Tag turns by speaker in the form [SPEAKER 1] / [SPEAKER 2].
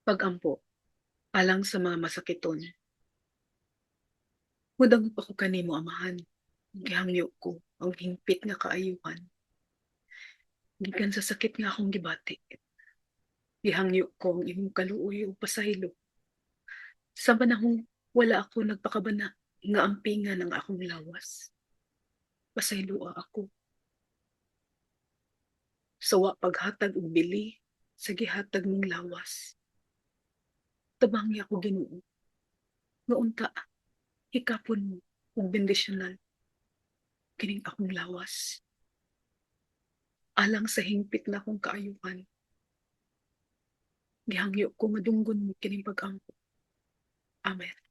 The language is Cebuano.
[SPEAKER 1] Pag-ampo alang sa mga masakiton. Mudangop ako kanimo, Amahan. Gihangyo ko ang hingpit nga kaayuhan. Gikan sa sakit nga akong gibati, gihangyo ko ang imong kaluoy ug pasaylo. Sa panahong wala ako nagpakabana nga ampingan ang akong lawas, pasayloa ako. Sa wa paghatag og bili sa gihatag mong lawas, tabangi ako, Ginoo, nga unta hikapon mo ug bendisyonan kining akong lawas. Alang sa hingpit na akong kaayuhan, gihangyo ko madunggon mo kining pag-ampo. Amen.